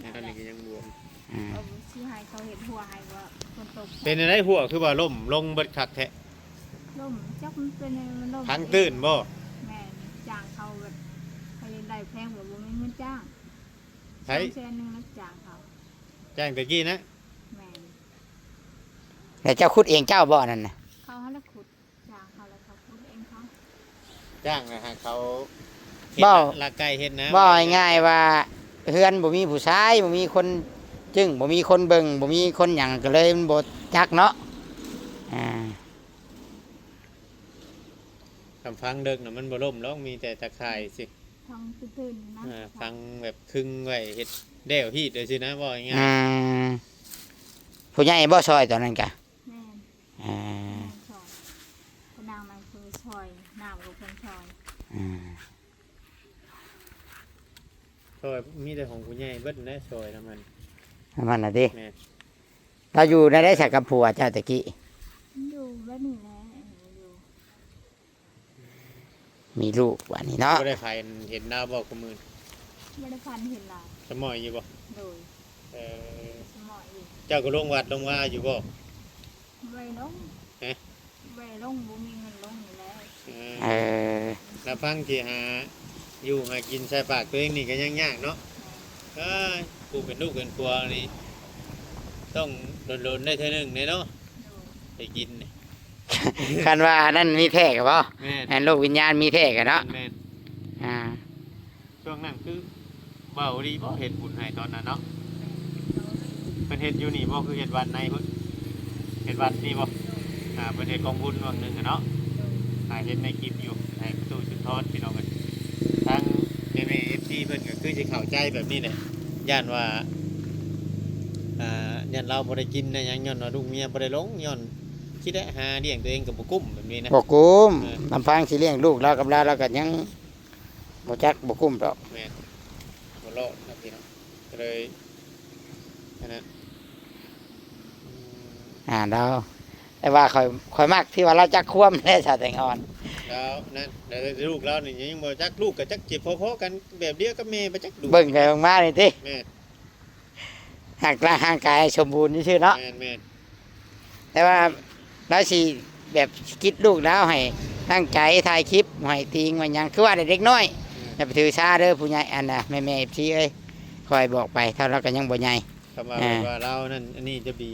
ແຕ່ຕອນນີ້ກໍຍັງບວມ. ອືມ ເອີ ຊິໃຫ້ເຂົາເຮັດຮົ້ວໃຫ້ວ່າຝົນຕົກ. ເປັນຈັ່ງໃດ ຮົ້ວຄືວ່າລົ້ມລົງເບິດຄັກແທ້? ລົ້ມ ຈັກມັນເປັນຫຍັງມັນລົ້ມ ພັງຕື້ນບໍ່? ແມ່ນ. ຈ້າງເຂົາແບບ ເຂົາຢາກໄດ້ແພງ ແບບບໍ່ມີເງິນຈ້າງ. ໃຜ? ສອງແສນໜຶ່ງແລ້ວຈ້າງເຂົາ. ຈ້າງແຕ່ກີ້ນະ? ແມ່ນ. ແລ້ວເຈົ້າຂຸດເອງເຈົ້າບໍ່ອັນນັ້ນນະ? ເຂົາຫັ້ນລະຂຸດ. ຈ້າງເຂົາແລ້ວເຂົາຂຸດເອງເຂົາ. ຈ້າງນະ ໃຫ້ເຂົາເຮັດ ເວົ້າ ລັກໄກ່ເຮັດນະ. ເວົ້າງ່າຍໆວ່າ ເຮືອນບໍ່ມີຜູ້ຊາຍ ບໍ່ມີຄົນຈຶ່ງ ບໍ່ມີຄົນເບິ່ງ ບໍ່ມີຄົນຫຍັງ ກໍເລີຍມັນບໍ່ຈັກເນາະ. ອ່າ ຄັນຝັງເດິກນະ ມັນບໍ່ລົ້ມດອກ ມີແຕ່ຕາຂ່າຍຊິ ຝັງຕື່ນໆນະ. ອ່າ ຝັງແບບຄຶງໄວ້ ເຮັດແດ້ວຮີດໄວ້ຊື່ນະ ເວົ້າງ່າຍໆ. ອືມ ຜູ້ໃຫຍ່ບໍ່ຊ່ອຍຕອນນັ້ນກະ? ແມ່ນ. ອ່າ ແມ່ນ ຊ່ອຍ ເພິ່ນນາງນັ້ນຄືຊ່ອຍ ນ້ຳກໍເພິ່ນຊ່ອຍ. ອ່າ ຊ່ອຍ ມີແຕ່ຂອງຜູ້ໃຫຍ່ເບິດແຫຼະ ຊ່ອຍນຳມັນ ນຳມັນນະຕິ. ແມ່ນ. ລາວຢູ່ແນວໃດຊະກັບຜົວເຈົ້າແຕ່ກີ້? ຢູ່ແບບນີ້ແຫຼະ ຢູ່ ມີລູກບາດນີ້ເນາະ. ບໍ່ໄດ້ໃຜເຫັນລາວບໍ່ ຄູ່ມື້? ບໍ່ໄດ້ຝັນເຫັນລາວ. ສະໝໍ້ຢູ່ບໍ່? ໂດຍ. ເອີ ສະໝໍ້ຢູ່. ເຈົ້າກໍລົງວັດລົງວາຢູ່ບໍ່? ບໍ່ໄດ້ລົງ. ຮະ? ບໍ່ໄດ້ລົງ ບໍ່ມີເງິນລົງນີ້ແຫຼະ. ເອີ ເອີ ລະຟັງທີ່ຫາຢູ່ຫາກິນໃສ່ປາກຕົວເອງນີ້ກໍຍັງຍາກເນາະ. ເອີຍ ຜູ້ເປັນລູກເປັນຜົວນີ້ ຕ້ອງດົນໆໄດ້ເທື່ອໜຶ່ງເດ້ເນາະ. ໂດຍ. ໄດ້ກິນນີ້ ຄັນວ່າອັນນັ້ນມີແທ້ກໍບໍ່? ແມ່ນ. ອັນໂລກວິນຍານມີແທ້ກໍເນາະ. ແມ່ນ. ອ່າ ຊ່ວງນັ້ນຄືເວົ້າດີບໍ່ ເຮັດບຸນໃຫ້ຕອນນັ້ນເນາະ. ເພິ່ນເຮັດຢູ່ນີ້ບໍ່ ຄືເຮັດວັດໃນພຸ້ນ? ເຮັດວັດນີ້ບໍ່? ອ່າ ເພິ່ນເຮັດກອງບຸນຫວ່າງໜຶ່ງເນາະ. ອ່າ ເຫັນໃນຄລິບຢູ່ ໃຫ້ປະຕູສຸນທອນ ພີ່ນ້ອງເອີຍ. ທາງແມ່ໆ ເອັຟຊີ ເພິ່ນກໍຄືຊິເຂົ້າໃຈແບບນີ້ແຫຼະ ຢ້ານວ່າ ອ່າ ຢ້ານລາວບໍ່ໄດ້ກິນໄດ້ຫຍັງ ຍ້ອນວ່າລູກເມຍບໍ່ໄດ້ລົງ ຍ້ອນຊິໄດ້ຫາລ້ຽງຕົວເອງກໍບໍ່ກຸ້ມແບບນີ້ນະ. ບໍ່ກຸ້ມ. ເອີ ລຳພັງຊິລ້ຽງລູກລາວກັບຫຼານລາວກໍຍັງ ບໍ່ຈັກ ບໍ່ກຸ້ມດອກ. ແມ່ນ ບໍ່ລອດນະພີ່ນ້ອງ ກໍເລີຍອັນນັ້ນ. ອືມ ອ່າ ລາວ ແຕ່ວ່າຂ້ອຍ ຂ້ອຍມັກທີ່ວ່າລາວຈັກຄວາມແຫຼະ ສາວແຕງອ່ອນ. ລາວນັ້ນ ແຕ່ລູກລາວນີ້ຍັງບໍ່ຈັກ ລູກກໍຈັກເຈັບພໍໆກັນ ແບບດຽວກັບແມ່ ບໍ່ຈັກດູ ເບິ່ງໄປເບິ່ງມານີ້ຕິ. ແມ່ນ. ຮ່າງກາຍ ຮ່າງກາຍສົມບູນຊື່ໆເນາະ. ແມ່ນໆ. ແຕ່ວ່າລາວຊິແບບສະກິດລູກລາວໃຫ້ຕັ້ງໃຈຖ່າຍຄລິບ ໃຫ້ຕິງ ວ່າຫຍັງ ຄືວ່າແຕ່ເດັກນ້ອຍ. ແມ່ນ. ຢ່າໄປຖືສາເດີຜູ້ໃຫຍ່ ອັນນ່າ ແມ່ໆ ເອັຟຊີ ເອີຍ ຂ້ອຍບອກໄປ ເທົ່າລາວກໍຍັງບໍ່ໃຫຍ່. ຄຳວ່າ ອ່າ ແບບວ່າລາວນັ້ນ ອັນນີ້ຈະປີ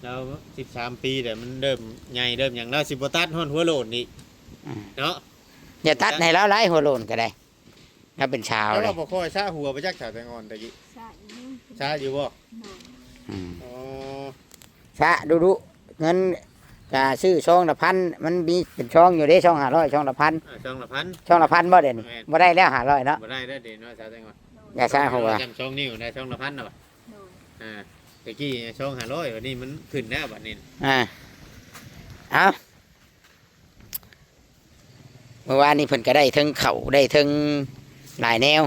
ລາວສິບສາມປີແລ້ວ ມັນເລີ່ມໃຫຍ່ເລີ່ມຫຍັງ ລາວຊິບໍ່ຕັດຮອດຫົວໂລ້ນນີ້. ອ່າ ເນາະ. ຢ່າຕັດໃຫ້ລາວຫຼາຍ ຫົວໂລ້ນກໍໄດ້. ລາວເປັນຊາວ ແຕ່ວ່າບໍ່ຄ່ອຍສະຫົວໄປຈັກ ສາວແຕງອ່ອນແຕ່ກີ້. ສະຢູ່. ສະຢູ່ບໍ່? ໂດຍ. ອືມ ອໍ ສະດຸໆ ເງິນກະຊື້ຊອງລະພັນ ມັນມີເປັນຊອງຢູ່ເດ້ ຊອງຫ້າຮ້ອຍ ຊອງລະພັນ. ອ່າ ຊອງລະພັນ. ຊອງລະພັນບໍ່ດຽວນີ້? ແມ່ນ. ບໍ່ໄດ້ແລ້ວຫ້າຮ້ອຍເນາະ. ບໍ່ໄດ້ແລ້ວດຽວນີ້ ສາວແຕງອ່ອນ. ໂດຍ. ຢ່າສະຫົວ. ຈຳຊອງນິ້ວໄດ້ ຊອງລະພັນນະ. ໂດຍ. ອ່າ ແຕ່ກີ້ຊອງຫ້າຮ້ອຍ ບັດນີ້ມັນຂຶ້ນແລ້ວບັດນີ້. ອ່າ ເອົ້າ ເມື່ອວານນີ້ເພິ່ນກໍໄດ້ເທິງເຂົ້າ ໄດ້ເທິງຫຼາຍແນວ.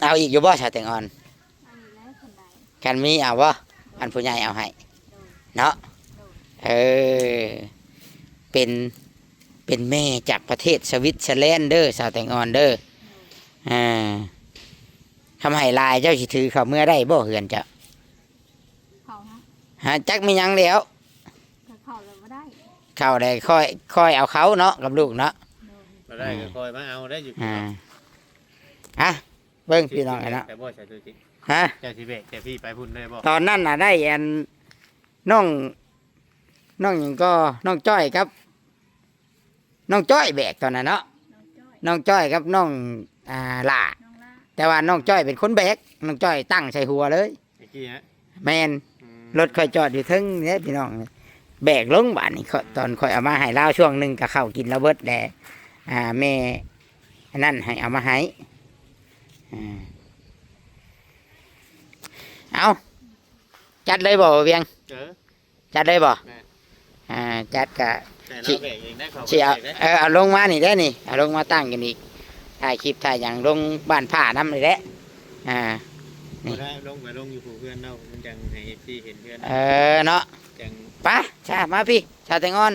ເອົາອີກຢູ່ບໍ່ ສາວແຕງອ່ອນ? ເອົາຢູ່ແລ້ວ ຄັນໄດ້ ຄັນມີເອົາບໍ່? ໂດຍ. ອັນຜູ້ໃຫຍ່ເອົາໃຫ້ ໂດຍ ເນາະ. ໂດຍ. ເອີ ເປັນ ເປັນແມ່ຈາກປະເທດສະວິດເຊີແລນເດີ ສາວແຕງອ່ອນເດີ. ໂດຍ. ອ່າ ຄຳໃຫ້ຫຼາຍ ເຈົ້າຊິຖືເຂົ້າເມືອໄດ້ບໍ່ ເຮືອນເຈົ້າ? ເຂົ້າຮະ? ຫາ ຈັກມີຫຍັງແລ້ວ ກໍເຂົ້າແລ້ວບໍ່ໄດ້ ເຂົ້າແລ້ວຄ່ອຍ ຄ່ອຍເອົາເຂົ້າເນາະ ກັບລູກເນາະ. ໂດຍ. ບໍ່ໄດ້ກໍຄ່ອຍມາເອົາໄດ້ຢູ່. ອ່າ ອ່ະ ເບິ່ງພີ່ນ້ອງເນາະ. ແຕ່ບໍ່ໃສ່ໂຕຈິງ. ຮະ? ເຈົ້າຊິແບກແຕ່ພີ້ໄປພຸ້ນເລີຍບໍ່? ຕອນນັ້ນນະ ໄດ້ອັນ ນ້ອງ ນ້ອງຫຍັງກໍ ນ້ອງຈ້ອຍກັບ ນ້ອງຈ້ອຍແບກຕອນນັ້ນເນາະ ນ້ອງຈ້ອຍ ນ້ອງຈ້ອຍກັບນ້ອງ ອ່າ ຫຼ້າ ນ້ອງຫຼ້າ ແຕ່ວ່ານ້ອງຈ້ອຍເປັນຄົນແບກ ນ້ອງຈ້ອຍຕັ້ງໃສ່ຫົວເລີຍ ຕະກີ້ນະ ແມ່ນ ອືມ ລົດຂ້ອຍຈອດຢູ່ເທິງເດ້ພີ່ນ້ອງ ແບກລົງບາດນີ້ ຂ້ອຍ ຕອນຂ້ອຍເອົາມາໃຫ້ລາວຊ່ວງໜຶ່ງ ກໍເຂົ້າກິນລາວເບິດແຫຼະ ອ່າ ແມ່ອັນນັ້ນໃຫ້ເອົາມາໃຫ້ ອ່າ ເອົາ ຈັດເລີຍບໍ່ ບໍ່ວຽງ? ເອີ ຈັດເລີຍບໍ່? ແມ່ນ ອ່າ ຈັດກະ ແຕ່ລາວແບກເອງໄດ້ ເຂົາ ຊິເອົາ ບໍ່ແບກເດ້ ເອີ ເອົາລົງມານີ້ແຫຼະນີ້ ເອົາລົງມາຕັ້ງກັນອີກ ຖ່າຍຄລິບຖ່າຍຫຍັງລົງບ້ານພ້ານຳນີ້ແຫຼະ ອ່າ ນີ້ ບໍ່ໄດ້ ລົງໄປລົງຢູ່ຜູ້ເຮືອນເຮົາ ມັນຈັ່ງໃຫ້ເອັຟຊີເຫັນເຮືອນ ເອີ ເນາະ ຈັ່ງ ໄປ ຊາ ມາພີ້ ຊາແຕງອ່ອນ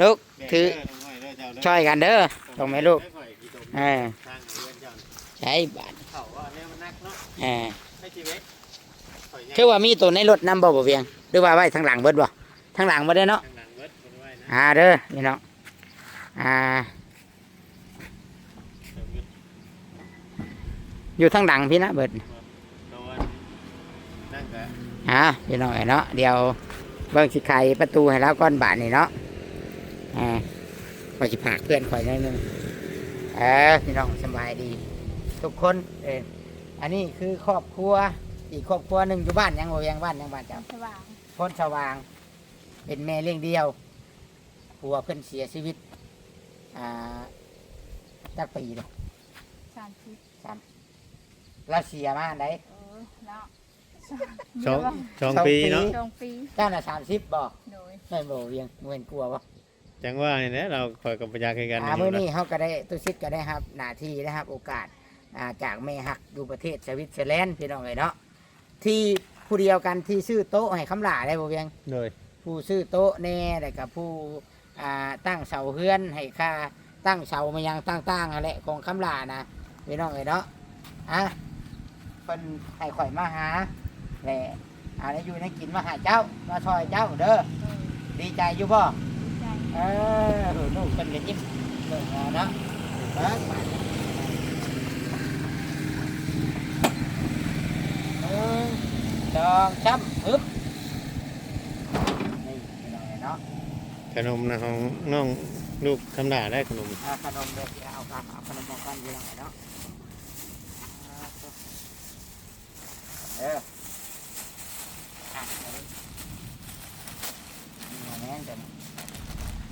ລູກ ແບກ ຖື ເດີ ນ້ອງອ້ອຍເດີ ເຈົ້າເດີ ຊ່ອຍກັນເດີ ຕ້ອງແມ່ລູກ ເອີ ທາງເຮືອນເຈົ້າ ໃຊ້ບາດ ເຂົາວ່າແນວມັນໜັກເນາະ ເອີ ໃຫ້ຊີວິດ ຄືວ່າມີໂຕໃນລົດນຳບໍ່ ບໍ່ວຽງ ຫຼືວ່າໄວ້ທາງຫຼັງເບິດບໍ່? ທາງຫຼັງເບິດເດ້ເນາະ ທາງຫຼັງເບິດ ບໍ່ໄດ້ໄວ້ນະ ອ່າ ເດີ ພີ່ນ້ອງ ອ່າ ຢູ່ທາງຫຼັງພີ້ນະເບິດ ໂດນ ນັ້ນກະ ອ່າ ພີ່ນ້ອງເອີຍເນາະ ດຽວເບິ່ງຊິໄຂປະຕູໃຫ້ລາວກ່ອນບາດນີ້ເນາະ ອ່າ ຂ້ອຍຊິພາກເພື່ອນຂ້ອຍໜ້ອຍໜຶ່ງ ເອີ ພີ່ນ້ອງສະບາຍດີທຸກຄົນ ເອີ ອັນນີ້ຄືຄອບຄົວ ອີກຄອບຄົວໜຶ່ງ ຢູ່ບ້ານຫຍັງ ບໍ່ວຽງ? ບ້ານຫຍັງ ບ້ານເຈົ້າ? ສະຫວ່າງ ໂພນສະຫວ່າງ ເປັນແມ່ລ້ຽງດ່ຽວ ຜົວເພິ່ນເສຍຊີວິດ ອ່າ ຈັກປີແລ້ວ? ສາມສິບ ສາມ ລາວເສຍມາອັນໃດ? ເອີ ລາວ ສອງ ສອງປີເນາະ ສອງປີ ເຈົ້ານະສາມສິບບໍ່? ໂດຍ ແມ່ນບໍ່ວຽງ? ບໍ່ແມ່ນກວ່າບໍ່? ຈັ່ງວ່ານີ້ແຫຼະ ລາວ ຂ້ອຍກໍບໍ່ຈັກຄືກັນ ອ່າ ມື້ນີ້ເຮົາກໍໄດ້ ຕຸສິດກໍໄດ້ຮັບໜ້າທີ່ ໄດ້ຮັບໂອກາດ ອ່າ ຈາກແມ່ຮັກຢູ່ປະເທດສະວິດເຊີແລນ ພີ່ນ້ອງເອີຍເນາະ ທີ່ຜູ້ດຽວກັນທີ່ຊື້ໂຕະໃຫ້ຄຳຫຼ້າໄດ້ບໍ່ວຽງ? ໂດຍ ຜູ້ຊື້ໂຕະແດ່ ແລ້ວກໍຜູ້ ອ່າ ຕັ້ງເສົາເຮືອນ ໃຫ້ຄ່າຕັ້ງເສົາມາຫຍັງຕ່າງໆຫັ້ນແຫຼະ ຂອງຄຳຫຼ້ານະ ພີ່ນ້ອງເອີຍເນາະ ອ່າ ເພິ່ນໃຫ້ຂ້ອຍມາຫາ ແລະ ເອົາແນວຢູ່ແນວກິນມາໃຫ້ເຈົ້າ ມາຊ່ອຍເຈົ້າເດີ ໂດຍ ດີໃຈຢູ່ບໍ່? ດີໃຈ ເອີ ລູກເພິ່ນກໍຍິ້ມເບິ່ງເນາະ ເບິ່ງບາດນີ້ ໜຶ່ງ ສອງ ສາມ ຮຶບ ນີ້ ພີ່ນ້ອງເອີຍເນາະ ຂະໜົມນະ ຂອງນ້ອງລູກຄຳຫຼ້າໄດ້ຂະໜົມ ອ່າ ຂະໜົມເດີ ເອົາ ເອົາຂະໜົມມາກ່ອນ ພີ່ນ້ອງເອີຍເນາະ ເອີ ອ່ະ ນີ້ແມ່ນຕົວນີ້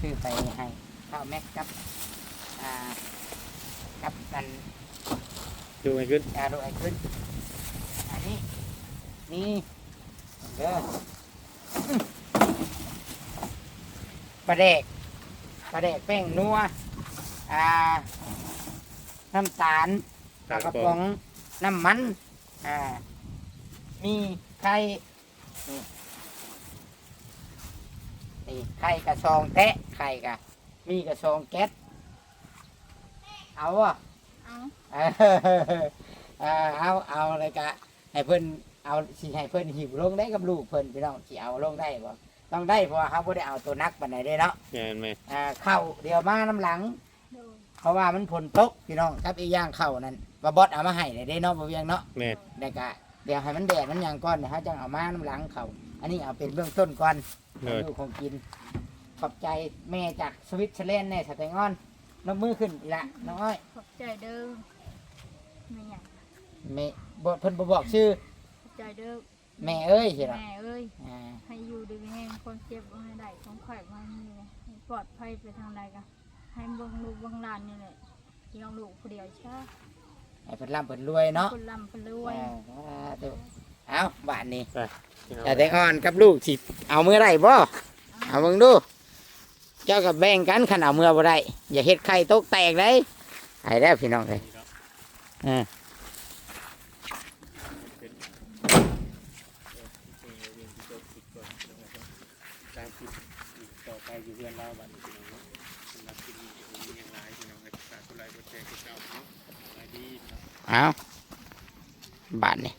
ຊື້ໄປໃຫ້ທ້າວແມັກກັບ ອ່າ ກັບອັນ ດູໄອ້ຂຶ້ນ ອ່າ ດູໄອ້ຂຶ້ນ ອັນນີ້ ນີ້ເດີ ປາແດກ ປາແດກ ແປ້ງນົວ ອ່າ ນ້ຳຕານ ປາກະປ໋ອງ ປາກະປ໋ອງ ນ້ຳມັນ ອ່າ ມີໄຂ່ ນີ້ ນີ້ໄຂ່ກະຊອງແຕະ ໄຂ່ກະ ມີກະຊອງແກັດ ເອົາບໍ່? ເອົາ ເອີ ເອົາ ເອົາ ແລ້ວກະໃຫ້ເພິ່ນ ເອົາ ຊິໃຫ້ເພິ່ນຫິ້ວລົງໄດ້ກັບລູກເພິ່ນ ພີ່ນ້ອງ ຊິເອົາລົງໄດ້ບໍ່? ຕ້ອງໄດ້ ເພາະວ່າເຮົາບໍ່ໄດ້ເອົາໂຕໜັກປານໃດເດ້ເນາະ ແມ່ນໆ ອ່າ ເຂົ້າດຽວມານຳຫຼັງ ໂດຍ ເພາະວ່າມັນຝົນຕົກພີ່ນ້ອງ ກັບອີກຢ່າງເຂົ້ານັ້ນ ວ່າບອດເອົາມາໃຫ້ແລ້ວເດ້ເນາະ ບໍ່ວຽງເນາະ ແມ່ນ ແລ້ວກະດຽວໃຫ້ມັນແດດມັນຫຍັງກ່ອນ ດຽວເຮົາຈັ່ງເອົາມານຳຫຼັງເຂົ້າ ອັນນີ້ເອົາເປັນເບື້ອງຕົ້ນກ່ອນ ໂດຍ ຂອງຢູ່ຂອງກິນ ຂອບໃຈແມ່ຈາກສະວິດເຊີແລນແດ່ ສາວແຕງອ່ອນ ນົບມືຂຶ້ນອີ່ຫຼະ ນ້ອງອ້ອຍ ຂອບໃຈເດີ ແມ່ຫຍັງ ແມ່ ບໍ່ ເພິ່ນບໍ່ບອກຊື່ ຂອບໃຈເດີ ແມ່ເອີຍ ຊິເນາະ ແມ່ເອີຍ ອ່າ ໃຫ້ຢູ່ດີມີແຮງ ຄວາມເຈັບບໍ່ໃຫ້ໄດ້ ຄວາມໄຂ້ບໍ່ໃຫ້ມີ ໃຫ້ປອດໄພໄປທາງໃດກໍ ໃຫ້ເບິ່ງລູກເບິ່ງຫຼານນີ້ແຫຼະ ລ້ຽງລູກຜູ້ດຽວຊະ ໃຫ້ເພິ່ນລ່ຳເພິ່ນລວຍເນາະ ເພິ່ນລ່ຳເພິ່ນລວຍ ອ່າ ສາທຸ ເອົ້າ ບາດນີ້ ໄປ ຕາແຕງອ່ອນກັບລູກຊິເອົາເມືອໄດ້ບໍ່? ເອົາເບິ່ງດູ ເຈົ້າກໍແບ່ງກັນ ຄັນເອົາເມືອບໍ່ໄດ້ ຢ່າເຮັດໄຂ່ຕົກແຕກເດ້ ໄປແລ້ວພີ່ນ້ອງເອີຍ ເອີ ຕາມຄລິບອີກຕໍ່ໄປຢູ່ເຮືອນລາວບັດນີ້ພີ່ນ້ອງເນາະ ສຳລັບຄລິບນີ້ກໍບໍ່ມີຫຍັງຫຼາຍພີ່ນ້ອງເອີຍ ຝາກກົດໄລກົດແຊຄືເກົ່າເນາະ ສະບາຍດີພີ່ນ້ອງ ເອົ້າ ບາດນີ້